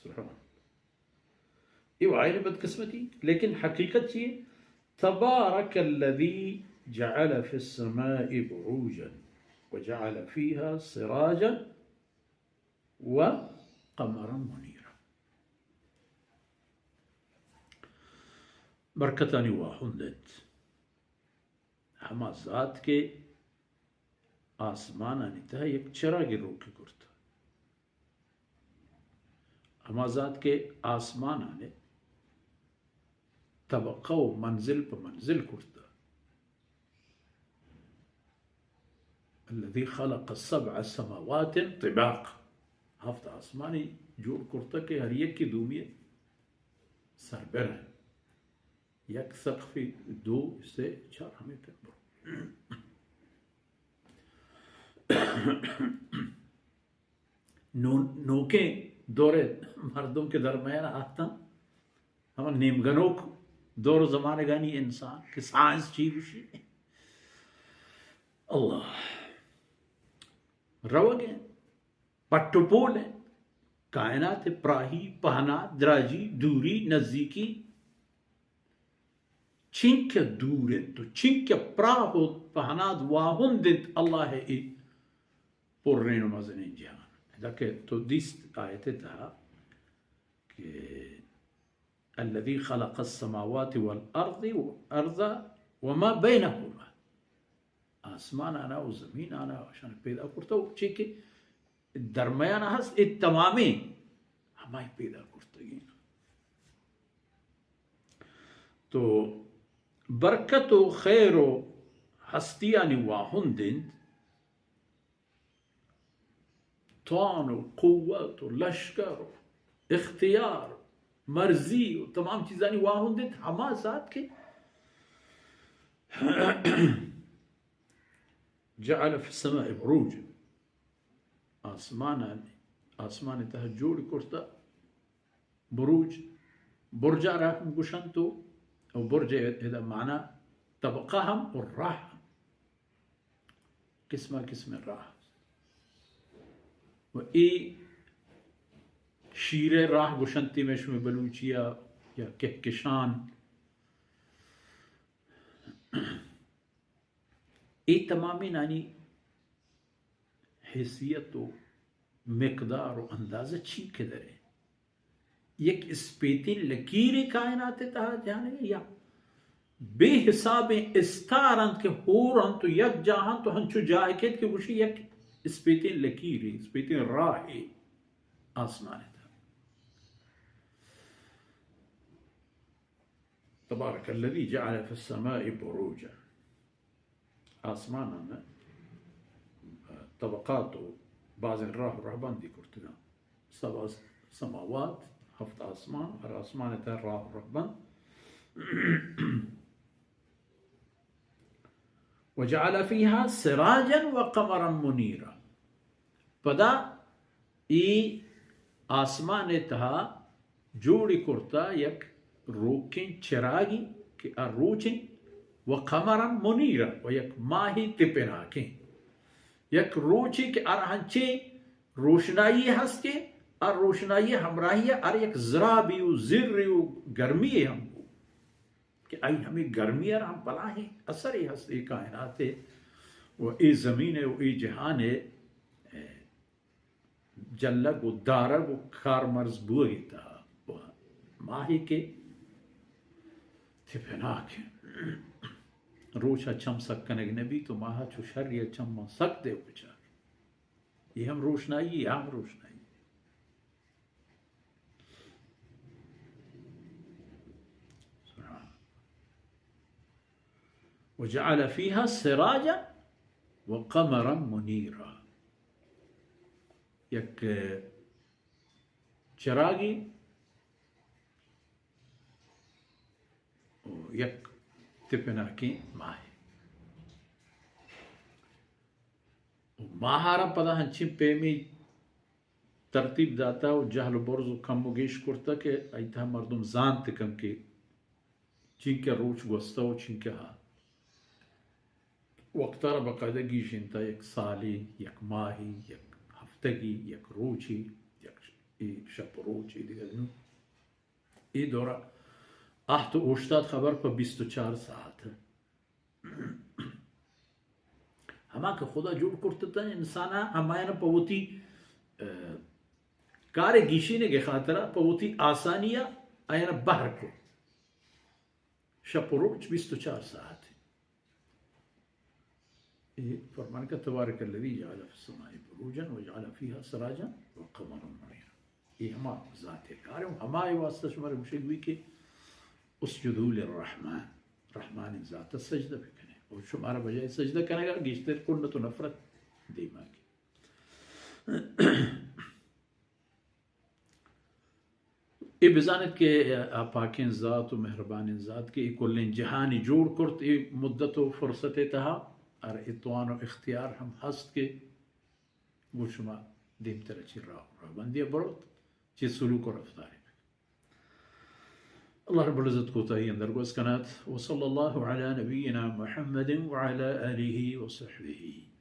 سبحان اللہ۔ یہ وائل بدقسمتی، لیکن حقیقت چی ہے؟ تبارک الذی جعل فی السماء بروجا وجعل فیها سراجا وقمرا منیرا۔ برکتانی واہند انت ہما ذات کہ آسمانانی تہا یک چراگے روکی کرت۔ ہما ذات کہ آسمانانے طبقہ و منزل پہ منزل کرتہ۔ الذی خلق سبع سماوات طباقا، ہفت آسمانی جوڑ کرتہ کہ ہر یکی دومی سربر انت۔ یک سقفی، دو، سے، چار، ہمے پہ برو۔ نو-، نوکیں دور مردم کہ درمیان آتن، ہما نیمگنوک دور زمانگانی انسان کہ سائنس چی گوشی۔ اللہ روگیں پٹ و پول انت، کائنات پراہی، پہنات، دراجی، دوری، نزیکی، چنکہ دور انت و چنکہ پراہ و پہنات واہند انت اللہ ءِ اے پرین و مزنیں جہان۔ ادا کہ تو دیست آیت تہا کہ الذی خلق السماوات والارض، ارض وما بینهما، آسمان آنا و زمین آنا اشان پیدا کرتا و چی کہ درمیان ہست، اے تمامیں ہمائی پیدا کرتگیں۔ تو برکت و خیر و ہستیانی واہند انت، توان و قوت و لشکر و اختیار و مرزی و تمام چیزانی واہند انت ہما ذات کہ جعل فی السماء بروج، آسمان، آسمان تہا جوڑ کرتا بروج، برجا را ہم گوشنت و، و برج ادا معنی طبقہ ہم و راہ ہم۔ قسمہ قسم راہ۔ و اے شیرے راہ گوشنتی میں شمی بلوچیا یا کہکشان۔ اے تمامینانی حیثیت و مقدار و اندازہ چی قدر ہے؟ یک اسپیتیں لکیرے کائنات تہا جانے یا بے حسابیں استار انت کہ ہور انت و یک جاہ انت و ہنچو جاہ کیت کہ گوشی یک اسپیتیں لکیرے، اسپیتیں راہے آسمان تہا۔ تبارک الذی جعل فی السماء بروجا۔ آسمان طبقات و بازیں راہ و رہبندی کرتگاں۔ سبع سماوات، ہفت آسمان، ہر آسمان تہا راہ و رہبند۔ وجعل فیها سراجا وقمرا منیرا۔ پدا اے آسمان ءِ تہا جوڑی کرتا یک روکیں چراگی کہ آ روچیں، و قمرا منیرا، و یک ماہی تپناکیں۔ یک روچے کہ آ را ہنچیں روشنائی ہست کہ آ روشنائی ہمراہی آ را یک زرابی و زری و گرمی ہم بو کہ آئی ہمے گرمی ءَ را ہم بلاہیں اثرے ہست اے کائنات ءَ و اے زمین ءَ و اے جہان ءَ جلگ و دارگ و کارمرز بوگ ءِ تہا و ماہے کہ تپناک انت۔ روچ ءَ چم سک کنگ نہ بیت و ماہ ءَ چو شری ءَ چماں سک دے و بچار۔ اے ہم روشنائی، اے ہم روشنائی۔ وجعل فیها سراجا و قمرا منیرا۔ یک چراگی و یک تپناکیں ماہے۔ و ماہ ءَ را پدا ہنچیں پیمیں ترتیب داتا و جہل و برز و کم و گیش کرتا کہ آئی تہا مردم زانت کن کہ چینکہ روچ گوستا و چینکہ ہا وقت ءَ را باقاعدہ گیشینتا، یک سالے، یک ماہے، یک ہفتگے، یک روچے، یک اے شپ و روچ، اے دگہ نوں اے دورہ ہفت و اوشتاد خبر پہ بیست و چار ساعت۔ ہما کہ خدا جوڑ کرتہ انسانا، ہمایانا پہ وتی، اه، کار گیشینگ خاطرا، پہ وتی آسانیا آیانا بہر کو۔ شپ و روچ بیست و چار ساعت۔ اے فرمان کہ تبارک الذی جعل فی السماء بروجا و جعل فیها سراجا و قمرا منیرا۔ اے ہما ذات کار و ہما واسطہ شمارا گوشگ بی کہ اسجدوا للرحمن، رحمان ذات سجدہ بکنے۔ اور شمارا بجائے سجدہ کنگا گیشتر کنت و نفرت دیما کی۔ اے بزانت کہ آ پاکیں ذات و مہربانیں ذات کہ اے کلیں جہانی جوڑ کرت، اے مدت و فرصت تہا ہر اے توان و اختیار ہم ہست کہ گوں شما دیمتر چی راہ و رہبندی بروت، چی سلوک و رفتاری بکن۔ اللہ رب العزت کوتاہی اندر گوز کنات۔ وصلی اللہ علی نبینا محمد وعلی آلہ وصحبہ۔